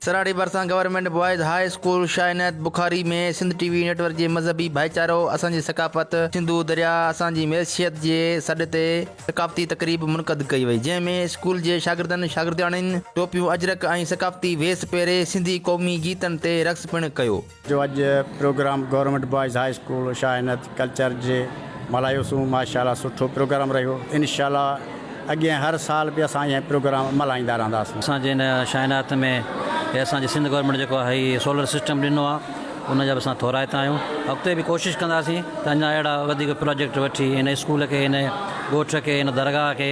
سراڙي ڀرسان government boys high school Shah Inayat Bukhari ۾ Sindh T V network جي مذهبي ڀائيچارو اسان جي ثقافت سنڌو درياء اسان جي معيشت جي سڏ تي ثقافتي تقريب منعقد ڪئي وئي جنهن ۾ اسڪول جي شاگردن شاگردياڻين ٽوپيون اجرڪ ۽ ثقافتي ويس پهري سنڌي قومي گيتن تي رقص پڻ ڪيو. جو اڄ programme government boys high school Shah Inayat culture جي ملهايوسون ماشاء الله سٺو پروگرام رهيو انشاء الله اڳين هر سال به اسان ائين پروگرام ملهائيندا رهنداسون. اسان جي هن شائنات ۾ هي اسان جي سنڌ گورنمينٽ جيڪو آهي هي سولر سسٽم ڏنو آهي ان جا به اسان ٿورائتا آهيون اڳتي به ڪوشش ڪنداسين ته اڃا اهڙا وڌيڪ پراجيڪٽ وٺي هن اسڪول کي هن ڳوٺ کي هن درگاهه کي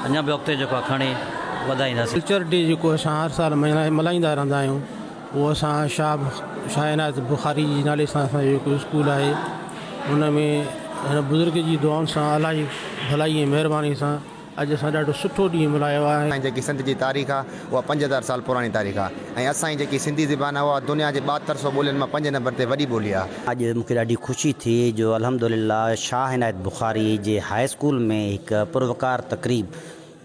اڃا به اڳتي جيڪو آهي کڻي وڌائينداسين. ڪلچر ڊي جيڪو اسان هر سال ملهائيندا رهندا آهيون اهو اسان شاهه شاهه عنايت بخاري جي نالي سان اسان جو هڪ اسڪول آهي ان ۾ هن بزرگ جي دعائن سان الله جي ڀلائي ۽ مهرباني سان اڄ اسان ڏاڍو سٺو ڏينهن ملهايو آهي. اسان جي جيڪي سنڌ جي تاريخ آ اها 5000 سال پراڻي تاريخ آ ۽ اسان جي جيڪي سنڌي زبان آ اها دنيا جي 72 سو ٻولين مان پنج نمبر تي وڏي ٻولي آ. اڄ مون کي ڏاڍي خوشي ٿي جو الحمدلله شاهه عنايت بخاري جي هاء اسڪول ۾ هڪ پروقار تقريب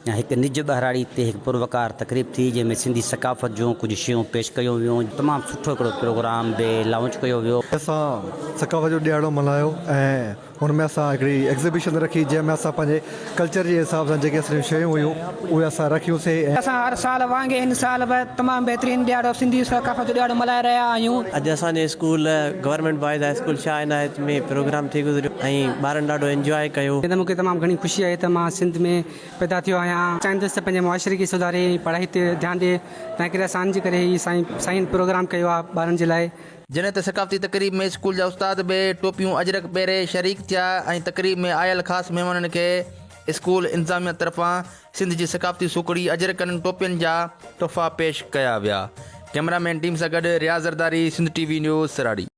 هڪ نج ٻهراڙي تي هڪ پروقار تقريب ٿي جنهن ۾ سنڌي ثقافت جون ڪجهه شيون پيش ڪيون ويون تمام سٺو هڪڙو پروگرام به لانچ ڪيو ويو. اسان ثقافت جو ڏهاڙو ملهايو ۽ هن ۾ اسان هڪڙي ايگزيبيشن رکي جنهن ۾ اسان پنهنجي ڪلچر جي حساب سان جيڪي اسان جون شيون هيون اهي اسان رکيون سي ۽. اسان هر سال وانگي هن سال به تمام بهترين ڏهاڙو سنڌي ثقافت جو ڏهاڙو ملهائي رهيا آهيون. اڄ اسان جي school government boys high school Shah Inayat ۾ programme ٿي گذريو ۽ ٻارن ڏاڍو انجواء ڪيو. ته مون کي تمام گهڻي خوشي آهي ته مان سنڌ ۾ پيدا ٿيو آهيان. چاهيندس ته پنهنجي معاشري کي سڌاري ۽ پڙهائي تي ڌيان ڏي تنهن ڪري اسان جي ڪري هي سائين سائين پروگرام ڪيو آهي ٻارن جي لاء. جڏهن ته ثقافتي تقريب ۾ اسڪول جا استاد به ٽوپيون اجرڪ پهري شريڪ ٿيا ۽ تقريب ۾ آيل خاص مهمانن کي اسڪول انتظاميه طرفان سنڌ جي ثقافتي سوکڙي اجرڪن ٽوپين جا تحفا پيش ڪيا ويا. ڪئميرا مين ٽيم سان گڏ Riaz Zardari, Sindh T V news, Sarari.